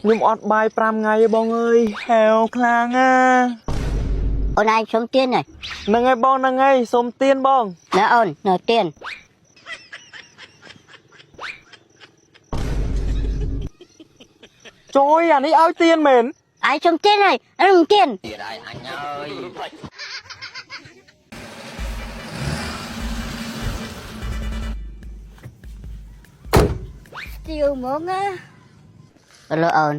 ខ្ញុំអត់បាយ5ថ្ងៃទេបងអើយហែវខ្លាំងណា អូនឯងសុំទៀនហើយ ហ្នឹងហើយបងហ្នឹងហើយសុំទៀនបង ណែអូននៅទៀន ចយអានេះឲ្យទៀនមែន ឯងសុំទៀនហើយអានឹងទៀនស្ទាវហ្មងណាឡូអូន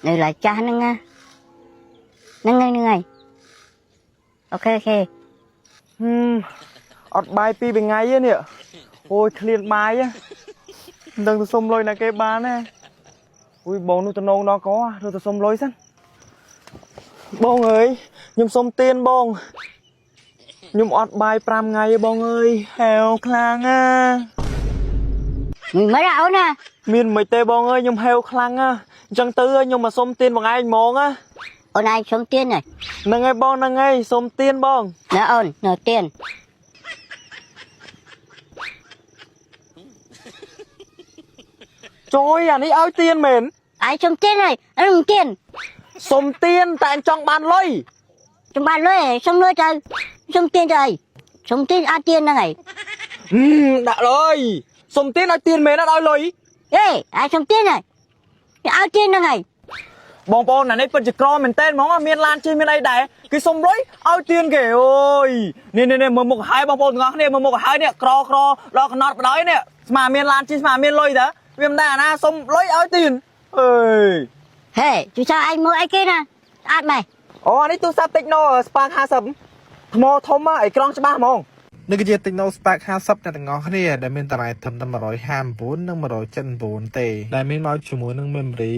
នៅឡើយចាស់ហ្នឹងណាហ្នឹងហើយហ្នឹងហើយ OK OK ហឹមអត់បាយពីរថ្ងៃទេនេះអូយឃ្លានបាយហ៎មិនដឹងទៅសុំលុយណាគេបានណាអុយបងនោះតំណងដល់កទៅទៅសុំលុយសិនបងអើយខ្ញុំសុំទៀនបងខ្ញុំអត់បាយ5ថ្ងៃទេបងអើយហែវខ្លាំងណា មិនមិនអូនណា មានមិនទេបងអើយខ្ញុំហេវខ្លាំងណាអញ្ចឹងទៅខ្ញុំមកសុំទៀនបងឯងហ្មងណា អូនឯងសុំទៀនហើយ ហ្នឹងហើយបងហ្នឹងហើយសុំទៀនបង ណែអូននៅទៀន ចយអានេះឲ្យទៀនមែន ឯងសុំទៀនហើយអានឹងទៀន សុំទៀនតែអញចង់បានលុយ ចំបានលុយសុំលុយទៅសុំទៀនទៅអីសុំទៀនអត់ទៀនហ្នឹងហើយ ហឹមដាក់លុយសុំទៀនឲ្យទៀនមែនអត់ឲ្យលុយ អេឯងសុំទៀនហើយឲ្យទៀនហ្នឹងហើយ បងប្អូនអានេះពិតជាក្រមែនតើហ្មងមានឡានជិះមានអីដែរគេសុំលុយឲ្យទៀនគេអូយនេះនេះនេះមើលមុខហើយបងប្អូនទាំងអស់គ្នាមើលមុខហើយនេះក្រក្រដល់កណត់បដ ாய் នេះស្មាមានឡានជិះស្មាមានលុយតើវាមិនដែរអាណាសុំលុយឲ្យទៀនអើយ ហេជួយចៅឯងមើលអីគេណាស្អាតម៉េះ អូអានេះទូរស័ព្ទ Tecno Spark 50ថ្មធំហ៎អេក្រង់ច្បាស់ហ្មង នេះគឺជា Tecno Spark 50អ្នកទាំងអស់គ្នាដែលមានតម្លៃត្រឹមតែ159និង179ទេដែលមានមកជាមួយនឹង memory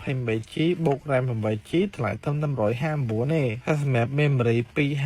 128 GB បូក RAM 8 GB តម្លៃត្រឹមតែ159ទេហើយសម្រាប់ memory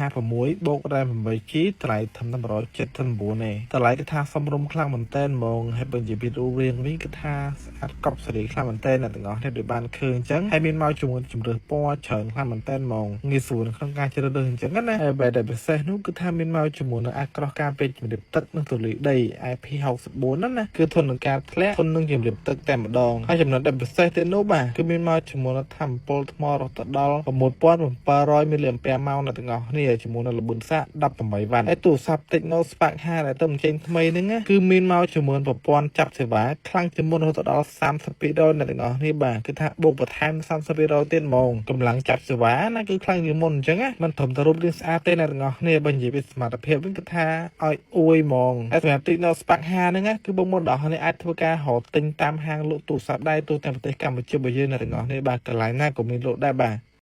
256បូក RAM 8 GB តម្លៃត្រឹមតែ179ទេតម្លៃគឺថាសមរម្យខ្លាំងមែនតើហ្មងហើយបើនិយាយពីរូបរាងវិញគឺថាស្អាតកប់សេរីខ្លាំងមែនតើអ្នកទាំងអស់គ្នាដូចបានឃើញអញ្ចឹងហើយមានមកជាមួយជម្រើសពណ៌ច្រើនខ្លាំងមែនតើហ្មងងាយស្រួលនៅក្នុងការជ្រើសរើសអញ្ចឹងណាហើយបែរដែលពិសេសនោះគឺថាមានមកជាមួយនឹងអាក្រោះការពារជំរាបទឹកនិងធូលីដី IP64 ហ្នឹងណាគឺធន់នឹងការធ្លាក់ធន់នឹងជំរាបទឹកតែម្ដងហើយចំណុចដែលពិសេសទៀតនោះបាទគឺមានមកជាមួយនឹងថាមពលថ្មរហូតដល់6700មីលីអាំពែម៉ោងអ្នកទាំងអស់គ្នាជាមួយនឹងល្បឿនសាក18វ៉ាត់ហើយទូរស័ព្ទ Tecno Spark 5ដែលទៅបញ្ចេញថ្មីហ្នឹងណាគឺមានមកជាមួយប្រព័ន្ធចាប់សេវាខ្លាំងជាងមុនរហូតដល់32%អ្នកទាំងអស់គ្នាបាទគឺថាបូកបន្ថែម30%ទៀតហ្មងកម្លាំងចាប់សេវាណាគឺខ្លាំងជាងមុនអញ្ចឹងណាមិនត្រឹមតែរូបរាងស្អាតទេអ្នកទាំងអស់គ្នាបើនិយាយពីសមត្ថភាពវិញគឺថាឲ្យអួយហ្មងហើយសម្រាប់ Tecno Spark 5ហ្នឹងណាគឺបងប្អូនទាំងអស់គ្នាអាចធ្វើការរកទិញតាមហាងលក់ទូរស័ព្ទដែរទូទាំងប្រទេសកម្ពុជារបស់យើងអ្នកទាំងអស់គ្នាបាទកន្លែងណាក៏មានលក់ដែរបាទ។